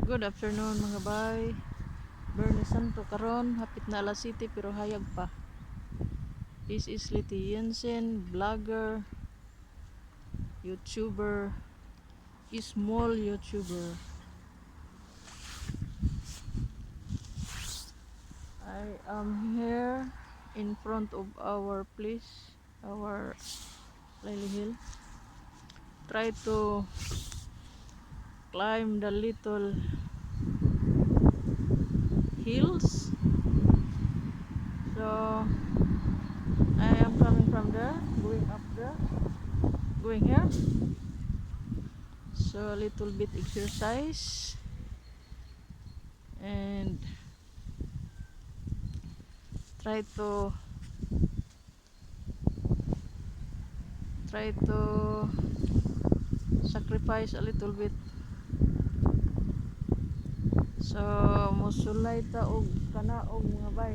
Good afternoon, mga bay. Biyernes Santo karon, hapit na alas 7 pero hayag pa. This is Liti Jensen, vlogger, YouTuber, small YouTuber. I am here in front of our place, our Lily Hill. Try to climb the little hills. So I am coming from there, going up there, going here. So a little bit exercise and try to sacrifice a little bit. So mosulay ta og kanaog, mga bay.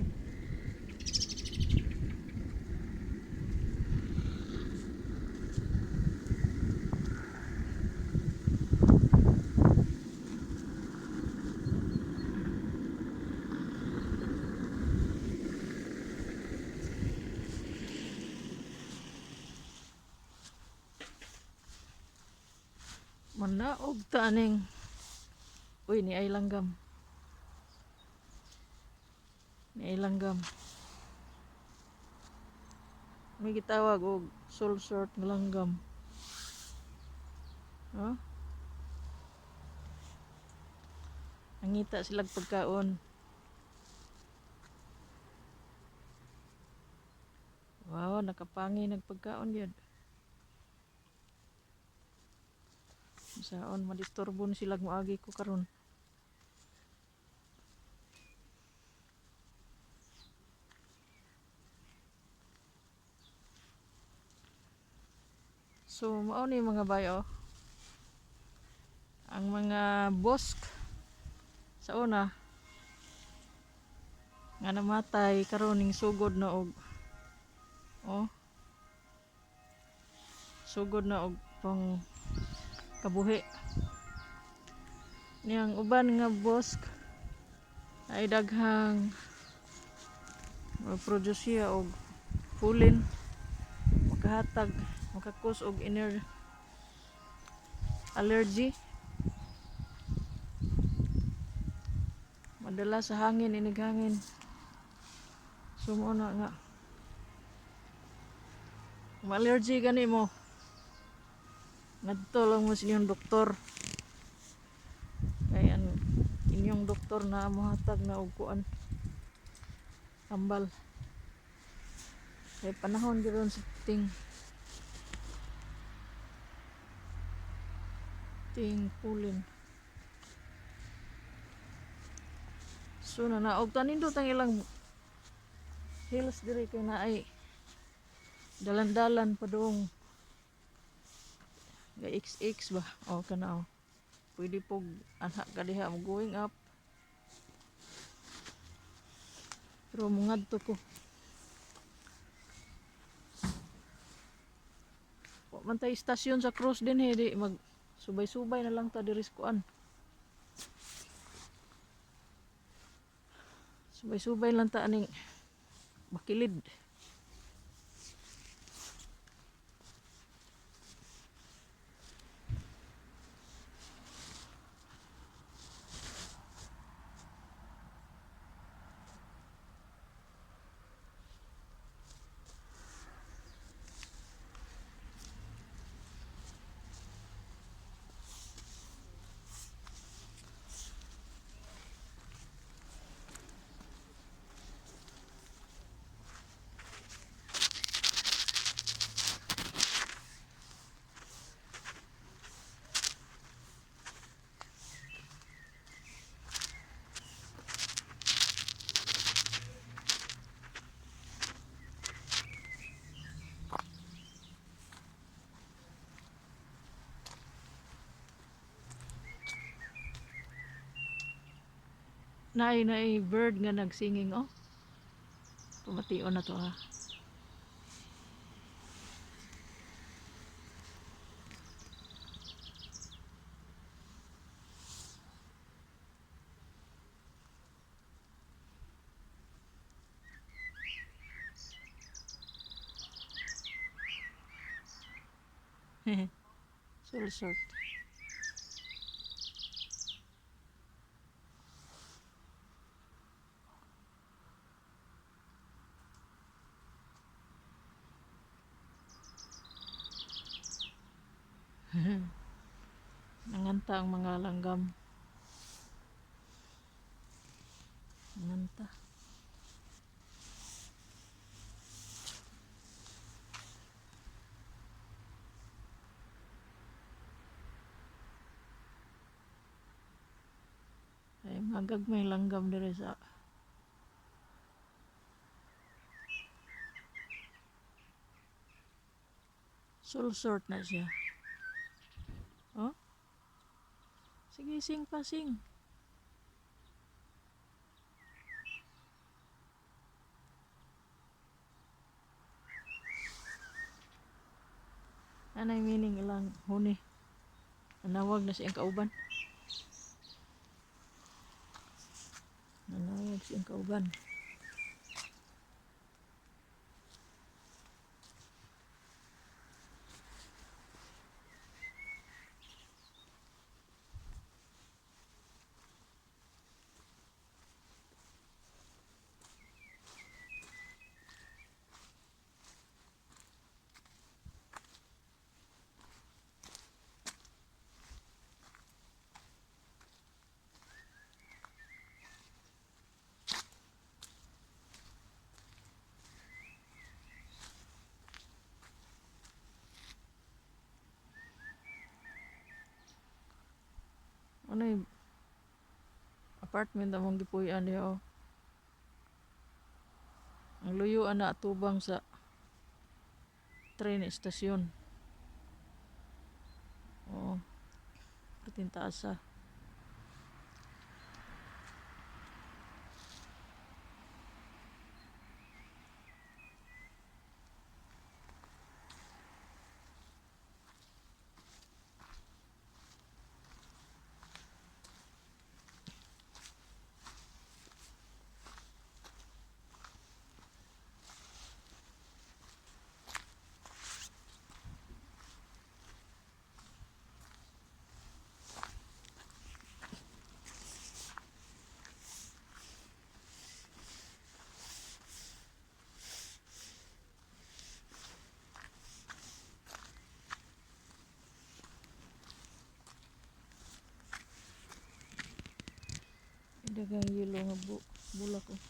Manaog ta aning. Uy, ni ay langgam. Ni ay langgam. May gitawag og sulsort nga langgam. Huh? Nangita silag pagkaon. Wow, nakapangi nagpagkaon yun. Saon madisturbo ni sila moagi ko karon. So mao ni, mga bayo. Ang mga busk sa una nga namatay karon ning sugod na og, oh, sugod na og pang kabuhi. Niyang uban nga busk ay daghang produce siya og pollen, makahatag, maka-cause og inner allergy, madala sa hangin, inig hangin. So mo na nga ma-allergy gani mo, ngadto lang mo sa inyong doktor kay ang inyong doktor na mohatag na og kuan, tambal, kay panahon gyud sa ting pollen. So nanaog ta. Nindot ang ilang hills diri kay naay dalan-dalan padung ga XX ba. Oh, kana oh, pwede pog anha ka diha mo going up, pero mungadto ko. Wa man tay istasyon sa cross din eh, di mag subay-subay na lang ta diri sa kuan. Subay-subay lang ta aning bakilid. Naay bird nga nagsinging oh. Pamation na to ha. Sulsort. Nanganta ang mga langgam. Nanganta. Ay, magagmay langgam dire sa sulsort na siya. Oh? Sige, sing pa, sing. Anay meaning ilang huni. Nanawag na siyang kauban. Nanawag siyang kauban. Ano yung apartment among gipuy-an diha oh. Ang luyo ana atubang sa train istasyon. Oo. Perting taas ah. Daghang yellow nga bulak oh.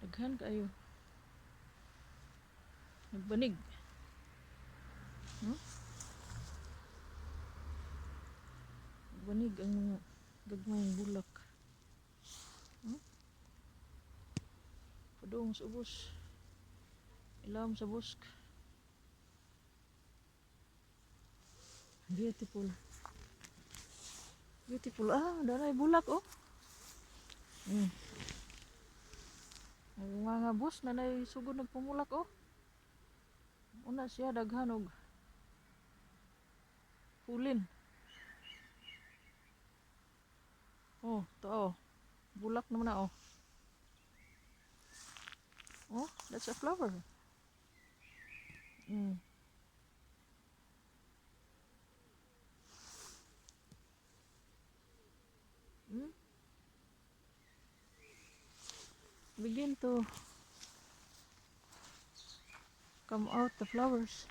Daghan kaayo. Nagbanig. Nagbanig ang mga gagmayng bulak. Padung sa ubos. Ilawom sa busk. Beautiful. Beautiful. Ah, danay bulak oh. Ang mga bus na nay sugod nagpumulak oh. Una siya daghan og pulin. Oh, to oh. Bulak naman na oh. Oh, that's a flower. Begin to come out the flowers.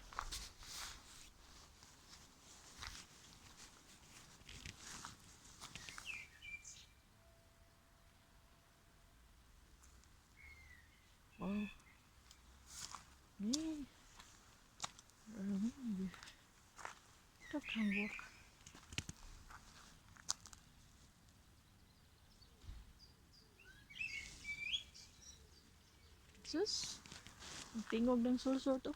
Wow. Daghang buak. Sus, ang tingog ng sulsol to.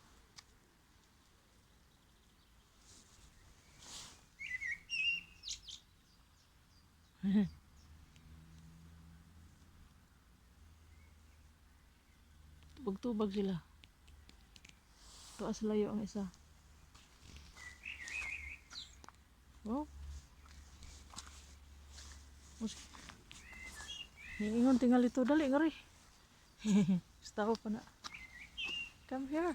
Tubag-tubag sila. Tuas layo ang isa. Oh. Niingon tingali to, dali ngari. Staho pa na. Come here.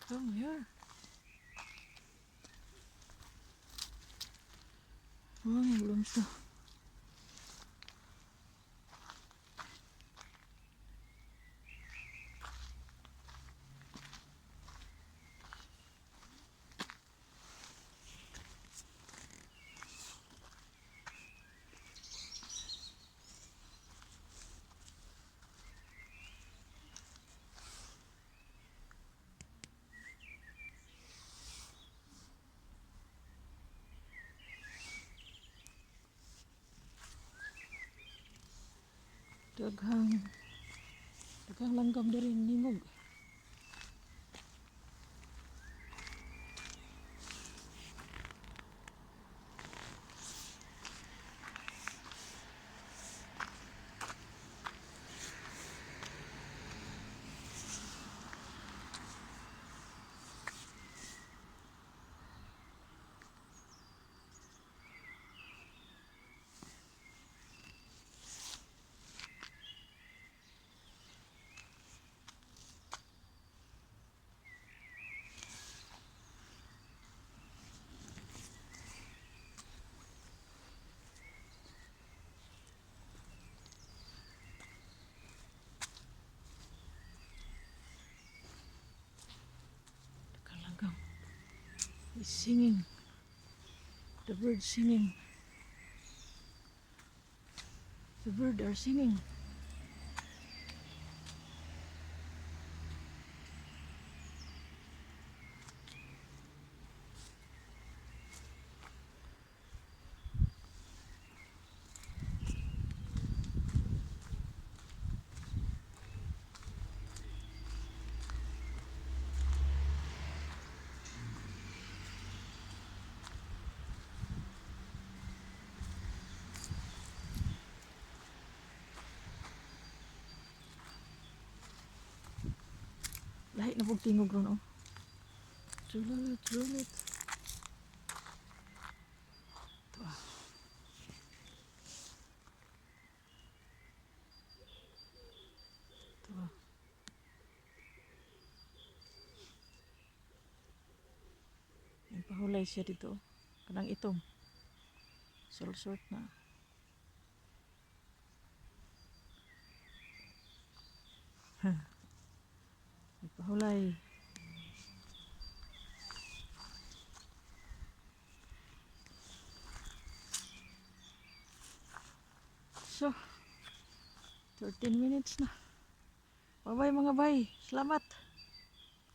Come here. Oh, blomster. Daghang daghang langgam diri, ningog. Daghang langgam. He's singing. The bird singing. The bird are singing. Lahi na pug tingog ron, oh. Trulit, trulit. Ito ah. Ito ah. Yung pahulay siya dito, oh. Kanang itom. Sulsort na. Ha. Pahulay. So, 13 minutes na. Bye-bye, mga bay. Salamat.